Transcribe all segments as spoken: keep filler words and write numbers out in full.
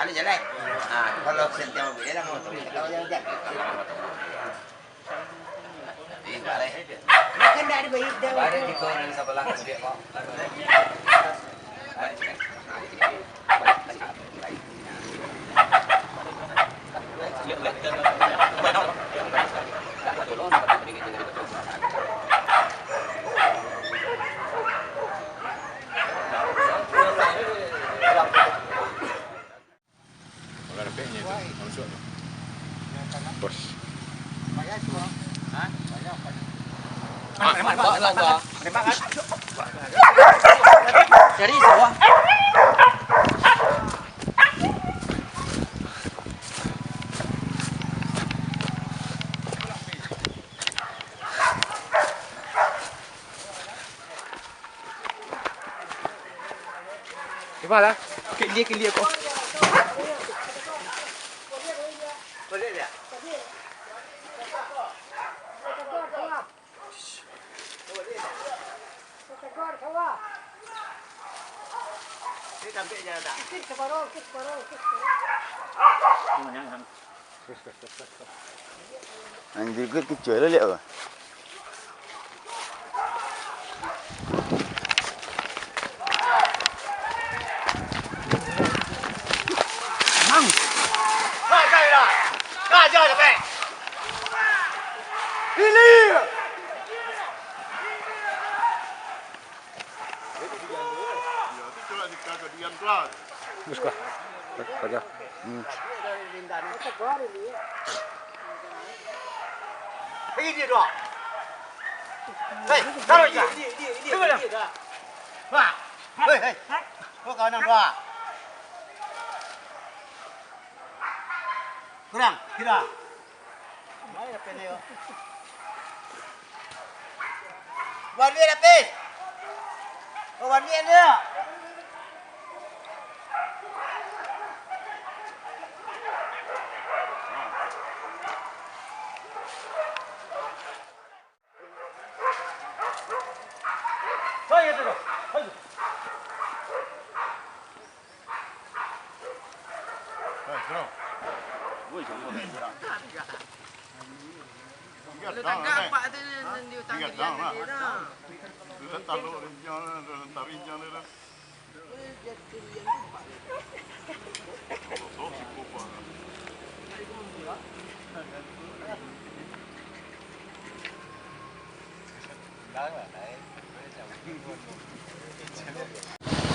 Jalan. Ah, kalau sentiang mobil, dia dah mau tahu. Kalau jalan, jalan. Makan dah ada baik dah. Baru kita dari sebelah dia kok. Kalau dapek nyo tu, masuk tu. Bos. Cari sawah. Cuba lah. Kelia-kelia kau. Anjir, kau kecoh lah liak apa? Mang. Hai, kau dah. Kau aja dah, Pek. Ini. Bus kah? Kerja. Hmm. Pergi dia dua. Hei, taruh dia. Dia, dia, dia, dia dah. Wah. Hei, hei. Kau kawan dua. Kurang, kira. Mai lapis ni, yo. Wan duit lapis. Oh, wan duit ni, yo. Kalau tagak pak tu nan di utang tu jadi dah.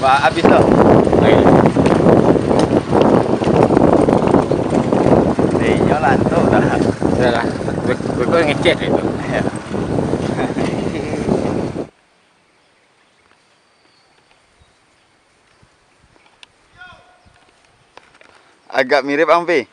Wah, habis tu. Eh, iyolah, tu dah. Dah lah. Be-, beko ngecek itu. Agak mirip, Ampi.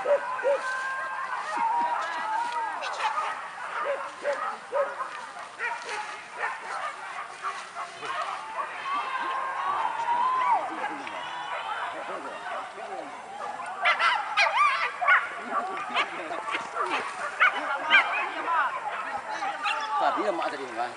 Tadi lemak tadi, Bang.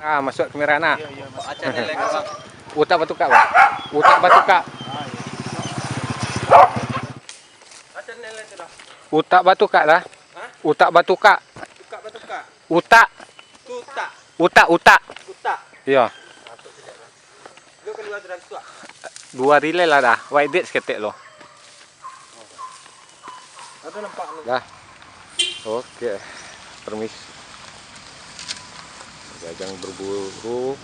Ah, masuk kamera nah. Utak batukak, Bang. Utak batukak. Utak batukak dah. Utak batukak. Utak. Utak, utak. Utak. Iyo. Duo rilek lah dah. Wak edit saketek lo. Ado nampak lo. Dah. Oke. Permisi. Jajang berburu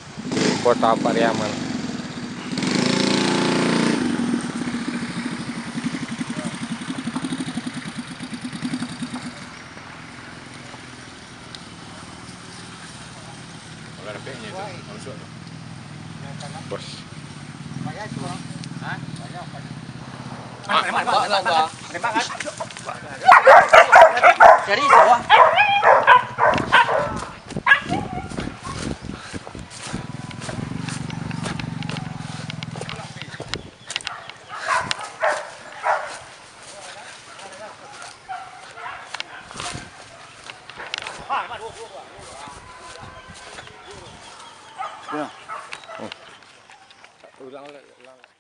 Kota Pariaman. Bos. Cari sawah. Ya. Ulang, ulang.